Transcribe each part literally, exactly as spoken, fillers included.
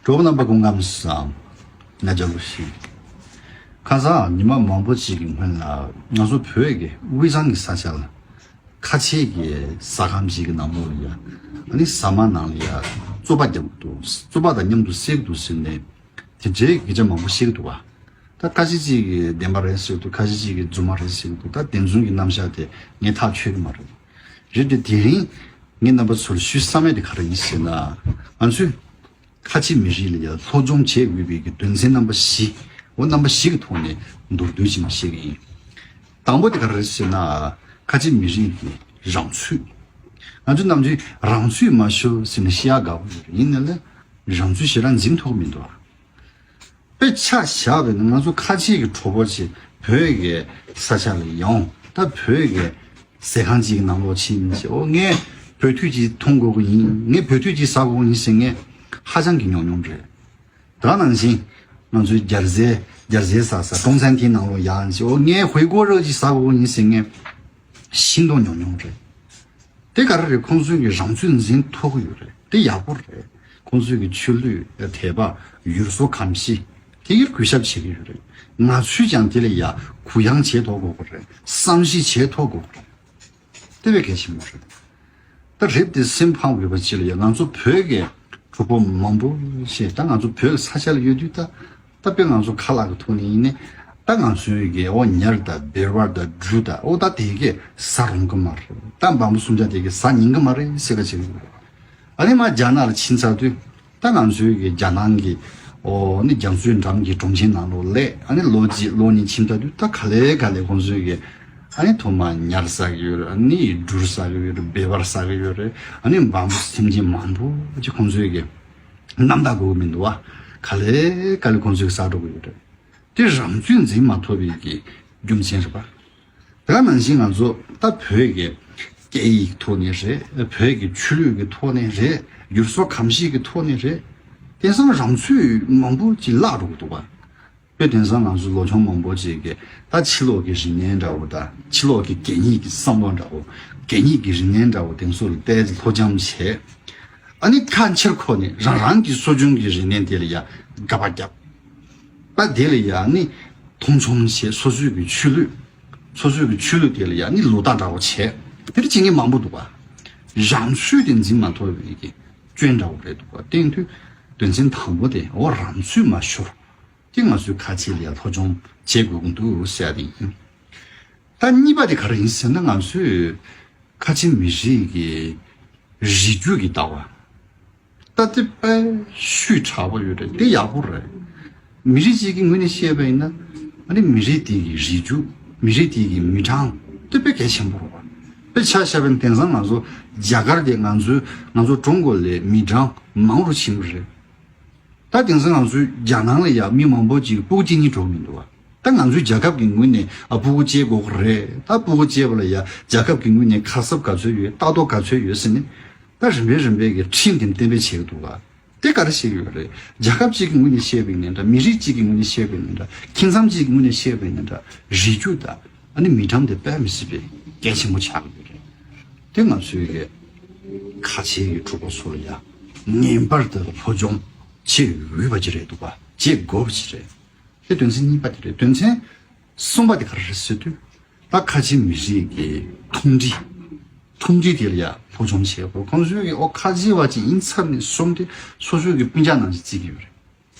གྲོགས་རྣམ་པ་སྐུ་ཁམས་བཟང་། ང་ལྕགས་ལོ་ཤིང་། ཁ་སང་ཉི་མ་མང་པོ་ཅིག་གི་སྔོན་ལ་ང་ཚོ་བོད་ཀྱི་དབུས་གཙང་གི་ས་ཆ་ལ་ཁ་ཆེ་གི་ཟ་ཁང་ཅིག་གི་ནང་ལོགས་ལ་ཡ། ཨ་ནི་ཟ་མ་ནང་ལ་ཡ་བཙོག་པ་རྒྱབ་ཀྱི་འདུག་བཙོག་པ་དང་མཉམ་དུ་བསྲེས་ཀྱི་འདུག་ཟེར་ནས་དེ་འདྲའི་སྐད་ཆ་མང་པོ་བཤད་ཀྱི་འདུག་བ། ད་ཁ་ཤས་ཅིག་གིས་བདེན་པ་རེད་ཟེར་གྱི་འདུག་ཁ་ཤས་ཅིག་གིས་རྫུན་མ་རེད་ཟེར་གྱི་འདུག་ད་དེ་ཚོ་གི་རྣམ་གཞག་དེ་ངས་ཐག་ཆོད་ཀྱི་མ་རེད། རེད་དེ་དེ་རིང་ངས་རྣམ་པ་ཚོར་ཞུ་བསམ་ཡས་དེ་ག་རེ་ཡིན་ཟེར་ན། ང་ཚོས་ཁ་ཆེ་མི་རིགས་ལ་ཡ་སློབ་སྦྱོང་བྱེད་དགོས་པའི་གི་དོན་ཚན་རྣམ་པ་བཞི། འོ་རྣམ་པ་བཞི་གི་ཐོག་ནས་མདོར་བསྡུས་ཅིག་མ་བཤད་གི་ཡིན། དང་པོ་དེ་ག་རེ་རེད་ཟེར་ན། ཁ་ཆེ་མི་རིགས་ཀྱི་རང་ཚུགས། ང་ཚོ་ནམ་རྒྱུན་རང་ཚུགས་མ་ཤོར་ཟེར་ནས་བཤད་ཡ་དགའ་པོ་ཡོད་རེད། ཡིན་ན་ལས་རང་ཚུགས་ཞེ་དྲག་འཛིན་ཐུབ་མི་འདུག་ཨ། དཔེ་ཆ་བཞག་པ་ཡིན་ན་ང་ཚོ་ཁ་ཆེ་གི་གྲོགས་པོ་ཆེ་བོད་ཀྱི་ས་ཆ་ལ་ཡོང་། ད་བོད་ཀྱི་ཟས་ཁང་ཅིག་གི་ནང་ལོགས་ཕྱིན་ཟེར། འོ་ངས་བོད་ཐུག་ཅིག་འཐུང་དགོས་ཀྱི་ཡིན། ངས་བོད་ཐུག་ཅིག་ཟ་དགོས་ཀྱི་ཡིན་ཟེར་མཁན་ཧ་ཅང་གི་ཉུང་ཉུང་རེད། ད་ནང་བཞིན་ང་ཚོའི་རྒྱལ་སའི་རྒྱལ་སའི་ས་ས་ཀྲུང་ཚན་ཐིན་ནང་ལོགས་ཡ་ཟེར། འོ་ངས་ཧུའེ་གོ་རོ་ཅིག་ཟ་དགོས་ཀྱི་ཡིན་ཟེར་མཁན་ཤིན་ཏུ་ཉུང་ཉུང་རེད། དེ་ག་རེ་རེད། ཁོང་ཚོས་ཀྱི་རང་ཚུགས་འཛིན་ཐུབ་ཀྱི་ཡོད་རེད། དེ་ཡག་པོ་རེད། ཁོང་ཚོས་ཀྱི་ཆོས་ལུགས་དད་པ་ཡུལ་སྲོལ་གོམས་གཤིས་དེ་གིར་གུས་ཞབས་བྱེད་ཀྱི་ཡོད་རེད། ང་ཚོས་ཀྱང་དེ་ལ་ཡ་གུ་ཡངས་བྱེད་ཐུབ་དགོས་ཀྱི་རེད། བསམ་ཤེས་བྱེད་ཐུབ་དགོས་ཀྱི་རེད། དེ་བས་གལ་ཆེན་པོ་རེད། ད་རེབ་དེ་སེམས་ཕམ་དགོས་པ་ཅིག་ལ་ཡ་ང་ཚོ་བོད་ཀྱི་གྲོགས་པོ་མང་པོ་ཞིག་ད་ང་ཚོ་བོད་ཀྱི་ས་ཆ་ལ་ཡོད་དུས་ད། ད་དཔེ་ང་ཚོ་ཁ་ལག་གི་ཐོག་ནས་ཡིན་ནའི་ད་ང་ཚོའི་གི་འོ་ཉ་དང་སྦལ་པ་དང་འབྲུ་དང་འོ་ད་དེ་གས་ཟ་རུང་གི་མ་རེད། ད་འབའ་མོ་སུམ་བརྒྱ་དེ་གས་ཟ་ཉན་གི་མ་རེད་ཟེར་ག་བྱེད་གི་ཡོད་རེད། ཨ་ནི་མ་རྒྱ་ནག་ལ་ཕྱིན་ཚར་དུས་ད་ང་ཚོའི་གི་རྒྱ་ནང་གི་འོ་ནི་རྒྱ་མཚོའི་འགྲམ་གྱི་གྲོང་ཁྱེར་ནང་ལོགས་སླེབས། ཨ་ནི་ལོ་གཅིག་ལོ་གཉིས་ཕྱིན་ཚར་དུས་ད་ག་ལེ་ག་ལེ་ཁོང་ཚོའི་གི་ཨ་ནི་ཐོག་མ་ཉ་ཟ་གི་ཡོད་རེད། ཨ་ནི་འབྲུ་ཟ་གི་ཡོད་རེད། སྦལ་པ་ཟ་གི་ཡོད་རེད། ཨ་ནི་འབའ་མོ་སེམས་ཅན་མང་པོ་ཅིག་ཁོང་ཚོའི་གི་རྣམ་དག་དགོས་ཀྱི་མི་འདུག་བ། ག་ལེ་ག་ལེ་ཁོང་ཚོས་ཟ་འགྲོ་གི་ཡོད་རེད། དེ་རང་ཚུགས་འཛིན་མ་ཐུབ་པའི་གི་རྒྱུ་མཚན་རེད་པ། དེ་ག་ནང་བཞིན་ང་ཚོ་ད་བོད་ཀྱི་སྐད་ཡིག་ཐོག་ནས་རེད། བོད་ཀྱི་ཆོས་ལུགས་ཀྱི་ཐོག་ནས་རེད། ཡུལ་སྲོལ་གོམས་གཤིས་ཀྱི་ཐོག་ནས་རེད། དེང་སང་རང་ཚུགས་མང་པོ་ཅིག་བརླག་འགྲོ་གི་འདུག་བ། དཔེ་དེང་སང་ང་ཚོ་ལོ་ཆུང་མང་པོ་ཅིག་གིས་ད་ཕྱི་ལོགས་ཀྱི་རིག་གནས་འདྲ་བོ་དང་ཕྱི་ལོགས་ཀྱི་གད་སྙིགས་ཀྱི་བསམ་བློ་འདྲ་བོ། གད་སྙིགས་ཀྱི་རིག་གནས་འདྲ་བོ་དེང་ཚོ་ལ་བལྟས་ལྷོ་འཇམ་བྱས། ཨ་ནི་ཁ་འཁྱེར་ཁོ་ནས་རང་རང་གི་སྲོལ་རྒྱུན་གྱི་རིག་གནས་དེ་ལ་ཡ་དགག་པ་བརྒྱབ། ད་དེ་ལ་ཡ་ནི་མཐོང་ཆུང་བྱས། སོ་སོའི་གི་ཆོས་ལུགས། སོ་སོའི་གི་ཆོས་ལུགས་དེ་ལ་ཡ་ནི་ལོག་ལྟ་འདྲ་བོ་བྱས། དེ་འདྲ་བྱེད་མཁན་མང་པོ་འདུག་བ། རང་ཚུགས་དེ་འཛིན་མ་ཐུབ་པའི་གི་སྐྱོན་འདྲ་བོ་རེད་འདུག་བ། དེ་ཡིན་དུས་དོན་ཚན་དང་པོ་དེ་འོ་རང་ཚུགས་མ་ཤོར། དེ་ང་ཚོས་ཁ་ཆེ་ལ་ཡ་སློབ་སྦྱོང་བྱེད་དགོས་ཀྱི་འདུག་ཟེར་ཡ་དེ་ཡིན། ད་གཉིས་པ་དེ་ག་རེ་ཡིན་ཟེར་ན། ང་ཚོས་ཁ་ཆེ་མི་རིགས་ཀྱི་རིགས་རྒྱུད་ཀྱི་ལྟ་བ། ད་དེ་དཔེ་ཤུགས་དྲག་པོ་ཡོད་རེད། དེ་ཡག་པོ་རེད། མི་རིགས་གཅིག་གི་ངོས་ནས་བཤད་པ་ཡིན་ན། ཨ་ནི་མི་རིགས་དེ་གི་རིགས་རྒྱུད། མི་རིགས་དེ་གི་མི་གྲངས་དེ་དཔེ་གལ་ཆེན་པོ་རེད་བ། དཔེ་ཆ་བཞག་པ་ཡིན་ན་དེང་སང་ང་ཚོ་རྒྱ་གར་དེ་ང་ཚོའི་ང་ཚོ་ཀྲུང་གོ་ལས་མི་གྲངས་མང་རུ་ཕྱིན་པ་རེད། ད་དེང་སང་ང་ཚོའི་རྒྱ་ནང་ལ་ཡ་མི་མང་པོ་ཅིག་སྤུ་གུ་གཅིག་གཉིས་འགྲོ་གི་མི་འདུག་བ། ད་ང་ཚོའི་རྒྱལ་ཁབ་ཀྱི་ངོས་ནས་ཨ་སྤུ་གུ་སྐྱེ་དགོས་ཀྱི་རེད། ད་སྤུ་གུ་སྐྱེས་པ་ལ་ཡ་རྒྱལ་ཁབ་ཀྱི་ངོས་ནས་ཁ་གསབ་ག་ཚོད་ཡོད། ལྟ་རྟོག་ག་ཚོད་ཡོད་ཟེར་ནས། ད་རིམ་པས་རིམ་པས་ཀྱི་ཁྲིམས་དེ་གཏན་འབེབས་བྱེད་ཀྱི་འདུག་བ། དེ་ག་རེ་བྱེད་ཀྱི་ཡོད་རེད། རྒྱལ་ཁབ་གཅིག་གི་ངོས་ནས་བཤད་པ་ཡིན་ན་འདྲ། མི་རིགས་གཅིག་གི་ངོས་ནས་བཤད་པ་ཡིན་ན་འདྲ། ཁྱིམ་ཚང་གཅིག་གི་ངོས་ནས་བཤད་པ་ཡིན་ན་འདྲ། རིགས་རྒྱུད་དང་ཨ་ནི་མི་གྲངས་དེ་དཔེ་མི་སྲིད་པའི་གལ་ཆེན་པོ་ཆགས་ཀྱི་ཡོད་རེད། དེ་ང་ཚོའི་གི་ཁ་ཆེའི་གྲོགས་པོ་ཚོ་ལ་ཡ་ངེས་པར་དུ་སློབ་སྦྱོང་བྱེད་འོས་པ་ཅིག་རེད་འདུག་བ། བྱེད་དགོས་པ་ཅིག་རེད། དེ་དོན་ཚན་གཉིས་པ་དེ་རེད། དོན་ཚན་གསུམ་པ་དེ་ག་རེ་རེད་ཟེར་དུས། ད་ཁ་ཆེ་མི་རིགས་ཀྱི་མཐོང་གྲོལ། མཐོང་གྲོལ་དེ་ལ་ཡ་སློབ་སྦྱོང་བྱེད་དགོས། ཁོང་ཚོའི་གི་ཨོ་ཁ་ཆེ་བ་ཅིག་ཡིན་ཚར་ནས་བཟུང་སྟེ་སོ་སོའི་གི་སྤུན་ཀྱག་ནང་བཞིན་བརྩི་གི་ཡོད་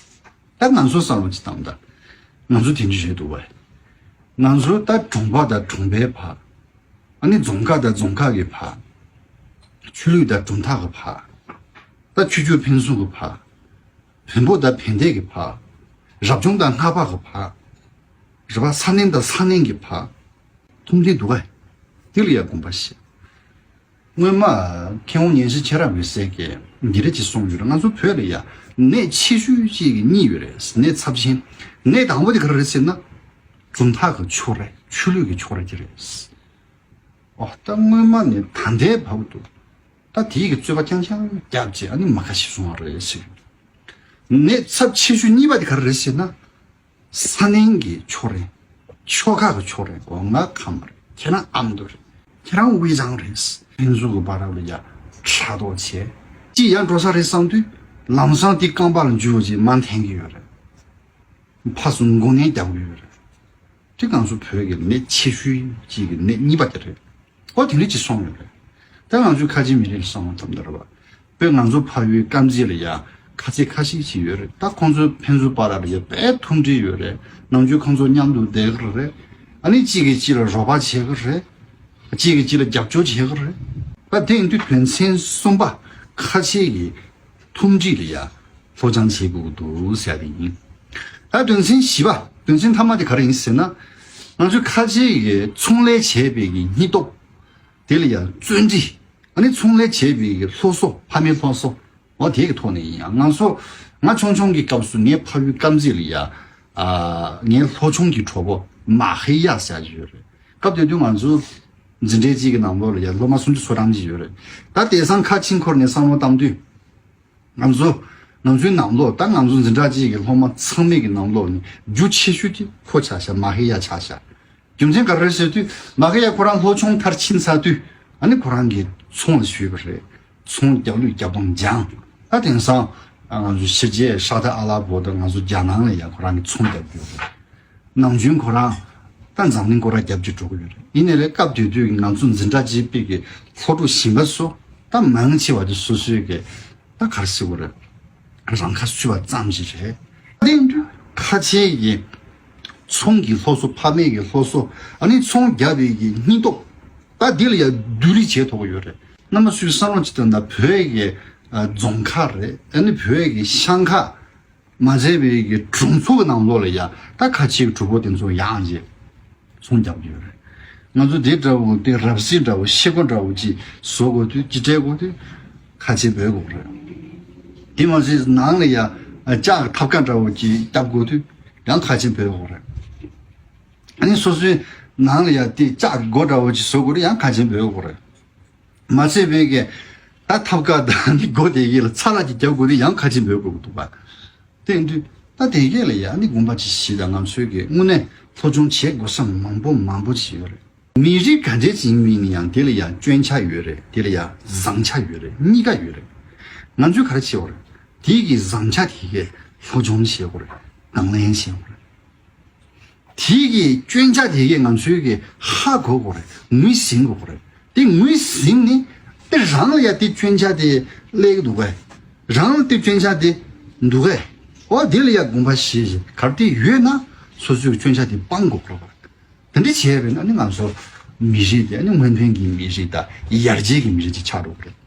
རེད། ད་ང་ཚོ་བསམ་བློ་ཅིག་བཏང་ད། ང་ཚོ་དེ་འདྲ་རེད་འདུག་བས། ང་ཚོ་ད་གྲོང་པ་དང་གྲོང་པའི་བར། ཨ་ནི་རྫོང་ཁག་དང་རྫོང་ཁག་གི་བར། ཆོས་ལུགས་དང་གྲུབ་མཐའ་གི་བར། ད་ཆོས་བརྒྱུད་ཕན་ཚུན་གྱི་བར། བོན་པོ་དང་བན་དེ་གི་བར། རབ་བྱུང་དང་སྔགས་པ་གི་བར། རེད་པ། ས་གནས་དང་ས་གནས་ཀྱི་བར། མཐོང་གྲོལ་འདུག་གས། དེ་ལ་ཡ་དགོངས་པ་བཞེས། སྔོན་མ་མཁས་དབང་ཉན་ཤེས་ཁྱེད་རང་མི་སེར་གྱིས་འདི་རེད་ཅེས་གསུངས་ཡོད་རེད། ང་ཚོ་བོད་ལ་ཡ་གནད་ཆེ་ཤོས་གཅིག་གི་གཉིས་ཡོད་རེད། གནད་ཚབས་ཆེན། གནད་དང་པོ་དེ་ག་རེ་རེད་ཟེར་ན། གྲུབ་མཐའ་གི་ཕྱོགས་རེད། ཆོས་ལུགས་ཀྱི་ཕྱོགས་རེད་དེ་རེད། ཨོ་ད་སྔོན་མ་ནས་ད་ལྟའི་བར་དུ་ད་དེའི་གི་རྩོད་པ་རྐྱང་རྐྱང་བརྒྱབ་བྱས་ཨ་ནི་མ་ཁ་ཤས་སོང་བ་རེད་ཟེར། གནད་ཚབས་ཆེ་ཤོས་གཉིས་པ་དེ་ག་རེ་རེད་ཟེར་ན། ས་གནས་ཀྱི་ཕྱོགས་རེད། ཆོལ་ཁ་གི་ཕྱོགས་རེད། ཨོ་ང་ཁམས་རེད། ཁྱེད་རང་ཨ་མདོ་རེད། ཁྱེད་རང་དབུས་གཙང་རེད། ཕན་ཚུན་གི་བར་ལ་ཡ་ཕྲག་དོག་བྱས། གཅིག་ཡར་འགྲོ་ས་རེད་བསམ་དུས། ལམ་སང་དེ་རྐང་པ་ལ་འཇུ་བ་ཅིག་མར་འཐེན་གྱི་ཡོད་རེད། ཕར་ཚུར་མགོ་ནན་རྒྱག་གི་ཡོད་རེད། དེ་ང་ཚོ་བོད་ཀྱི་ནད་ཆེ་ཤོས་ཅིག་གི་ནད་གཉིས་པ་དེ་རེད། ཨོ་དེ་འདྲ་ཅིག་སོང་ཡོད་རེད། ད་ང་ཚོའི་ཁ་ཆེ་མི་རིགས་ལ་བསམ་བློ་བཏང་དུས་རེད་པ། བོད་ང་ཚོ་ཕ་ཡུལ་དཀར་མཛེས་ལ་ཡ་ཁ་ཆེ་ཁ་ཤས་ཅིག་ཡོད་རེད། ད་ཁོང་ཚོའི་ཕན་ཚུན་བར་ལ་ཡ་དཔེ་མཐུན་སྒྲིལ་ཡོད་རེད། ནམ་རྒྱུན་ཁོང་ཚོ་མཉམ་དུ་བསྡད་ཀྱི་རེད། ཨ་ནི་གཅིག་གིས་གཅིག་ལ་རོགས་པ་བྱེད་ཀྱི་རེད། གཅིག་གིས་གཅིག་ལ་རྒྱབ་སྐྱོར་བྱེད་ཀྱི་རེད། ད་དེ་ཡིན་དུས་དོན་ཚན་གསུམ་པ་ཁ་ཆེ་གི་མཐུན་སྒྲིལ་ལ་ཡ་སློབ་སྦྱོང་བྱེད་དགོས་ཀྱི་འདུག་ཟེར་ཡ་དེ་ཡིན། ད་དོན་ཚན་བཞི་པ། དོན་ཚན་མཐའ་མ་དེ་ག་རེ་ཡིན་ཟེར་ན། ང་ཚོས་ཁ་ཆེ་གི་ཚོང་ལས་བྱས་པའི་གི་སྙིང་སྟོབས་དེ་ལ་ཡ་བརྩོན་འགྲུས། ཨ་ནི་ཚོང་ལས་བྱས་པའི་གི་སློབ་གསོ། ཕ་མའི་སློབ་གསོ། འོ་དེ་གི་ཐོག་ནས་ཡིན་ཡང་། ང་ཚོ་ང་ཆུང་ཆུང་གི་སྐབས་སུ་ངའི་ཕ་ཡུལ་དཀར་མཛེས་ལ་ཡ། ཨ། ངའི་སློབ་ཆུང་གི་གྲོགས་པོ་མ་ཧེ་ཡ་ཟེར་ཡ་ཅིག་ཡོད་རེད། སྐབས་དེ་དུས་ང་ཚོ་འཛིན་གྲྭ་གཅིག་གི་ནང་ལོགས་ལ་ཡ་སློབ་མ་སུམ་ཅུ་སོ་གྲངས་ཅིག་ཡོད་རེད། ད་དེང་སང་ཁ་ཆེ་འཁོར་ནས་བསམ་བློ་བཏང་དུས། ང་ཚོ་ང་ཚོའི་ནང་ལོགས། ད་ང་ཚོ་འཛིན་གྲྭ་གཅིག་གི་སློབ་མ་ཚང་མའི་གི་ནང་ལོགས་ནས་རྒྱུ་ཆེ་ཤོས་དེ་ཁོ་ཆགས་ཤག་མ་ཧེ་ཡ་ཆགས་ཤག་རྒྱུ་མཚན་ག་རེ་རེད་ཟེར་དུས། མ་ཧེ་ཡ་ཁོ་རང་སློབ་ཆུང་མཐར་ཕྱིན་ཚར་དུས། ཨ་ནི་ཁོ་རང་གིས་ཚོང་ལ་ཞུགས་པ་རེད། ཚོང་རྒྱག་ལུགས་རྒྱག་སྟངས་སྦྱངས། ད་དེང་སང་ང་ཚོ་ཕྱི་རྒྱལ་ཤ་སྟག་ཨ་ལ་བོ་དང་ང་ཚོ་རྒྱ་ནང་ལ་ཡ་ཁོ་རང་གིས་ཚོང་རྒྱག་གི་ཡོད་རེད། ནམ་རྒྱུན་ཁོ་རང་ད་འཛམ་གླིང་སྐོར་ར་རྒྱབ་ཀྱི་འགྲོ་གི་ཡོད་རེད། ཡིན་ནའི་རེད། སྐབས་དེ་དུས་ཀྱི་ང་ཚོ་འཛིན་གྲྭ་གཅིག་པའི་གི་སློབ་ཕྲུག་གཞན་པ་ཚོ། ད་མང་ཆེ་བ་དེ་སོ་སོའི་གི་ད་ག་རེ་ཟེར་དགོས་རེད། རང་ཁ་གསོས་པ་ཙམ་ཞིག་རེད། དེ་ཡིན་དུས་ཁ་ཆེ་གི་ཚོང་གི་སློབ་གསོ། ཕ་མེས་ཀྱི་སློབ་གསོ། ཨ་ནི་ཚོང་རྒྱག་པའི་གི་སྙིང་སྟོབས། ད་འདི་ལ་ཡ་བསྡུ་རིགས་བྱེད་ཐུབ་ཀྱི་ཡོད་རེད། རྣམ་པ་ཚོས་བསམ་བློ་ཅིག་བཏང་ན། བོད་ཀྱི་ཨ་རྫོང་ཁག་རེད། ཨ་ནི་བོད་ཀྱི་ཤང་ཁག་མ་ཟད་པའི་གི་གྲོང་ཚོ་གི་ནང་ལོགས་ལ་ཡ་ད་ཁ་ཆེའི་གྲོགས་པོ་དེ་ཚོ་ཡང་ཅིག་ཚོང་རྒྱག་གི་ཡོད་རེད། ང་ཚོ་དེ་འདྲ་བོ་དེ་རབ་གསལ་འདྲ་བོ། ཤེལ་སྒོ་འདྲ་བོ་ཅིག་བཟོ་དགོས་དུས། ཅིག་སྤྲད་དགོས་དུས་ཁ་ཆེ་འབོད་དགོས་རེད། དེ་མ་ཟད་ནང་ལ་ཡ་ལྕགས་ཐབ་ཀ་འདྲ་བོ་ཅིག་བརྒྱབ་དགོས་དུས་ཡང་ཁ་ཆེ་འབོད་དགོས་རེད། ཨ་ནི་སོ་སོའི་ནང་ལ་ཡ་དེ་ལྕགས་སྒོ་འདྲ་བོ་ཅིག་བཟོ་དགོས་དུས་ཡང་ཁ་ཆེ་འབོད་དགོས་རེད། མ་ཚད་པའི་གི་ད་ཐབ་ཀ་དང་ནི་སྒོ་དེ་གི་ལ་ཚ་ལ་ཅིག་རྒྱབ་དགོས་དུས་ཡང་ཁ་ཆེ་འབོད་དགོས་འདུག་པ། དེ་ཡིན་དུས་ད་དེ་གས་ལ་ཡ་ནི་དགོངས་པ་ཅིག་བཞེས་དང་། ང་ཚོའི་གི་དངོས་གནས་སློབ་སྦྱོང་བྱེད་དགོས་ས་མང་པོ་མང་པོ་ཅིག་ཡོད་རེད། མི་རིགས་ག་འདྲས་ཅིག་ཡིན་ན་ཡང་དེ་ལ་ཡ་སྐྱོན་ཆ་ཡོད་རེད། དེ་ལ་ཡ་བཟང་ཆ་ཡོད་རེད། གཉིས་ཀ་ཡོད་རེད། ང་ཚོས་ག་རེ་བྱེད་དགོས་རེད། དེ་གི་བཟང་ཆ་དེ་གས་སློབ་སྦྱོང་བྱེད་དགོས་རེད། དང་ལེན་བྱེད་དགོས་རེད། དེ་གི་སྐྱོན་ཆ་དེ་གས་ང་ཚོའི་གི་ཧ་གོ་དགོས་རེད། ངོས་ཟིན་དགོས་རེད། དེ་ངོས་ཟིན་ནས་དེ་རང་ལ་ཡ་དེ་སྐྱོན་ཆ་དེ་སླེབས་ཀྱི་འདུག་གས། རང་ལ་དེ་སྐྱོན་ཆ་དེ་འདུག་གས། འོ་དེ་ལ་ཡ་དགོངས་པ་བཞེས་བཞིན། གལ་ཏེ་ཡོད་ན་སོ་སོའི་སྐྱོན་ཆ་དེ་སྤང་དགོས་རེད་པ། དེ་འདྲ་བྱས་པས་ན་ནི་ང་ཚོ་མི་རིགས་དེ་ནི་སྔོན་ཐོན་གྱི་མི་རིགས་དང་ཡར་རྒྱས་ཀྱི་མི་རིགས་ཅིག་ཆགས་འགྲོ་གི་རེད།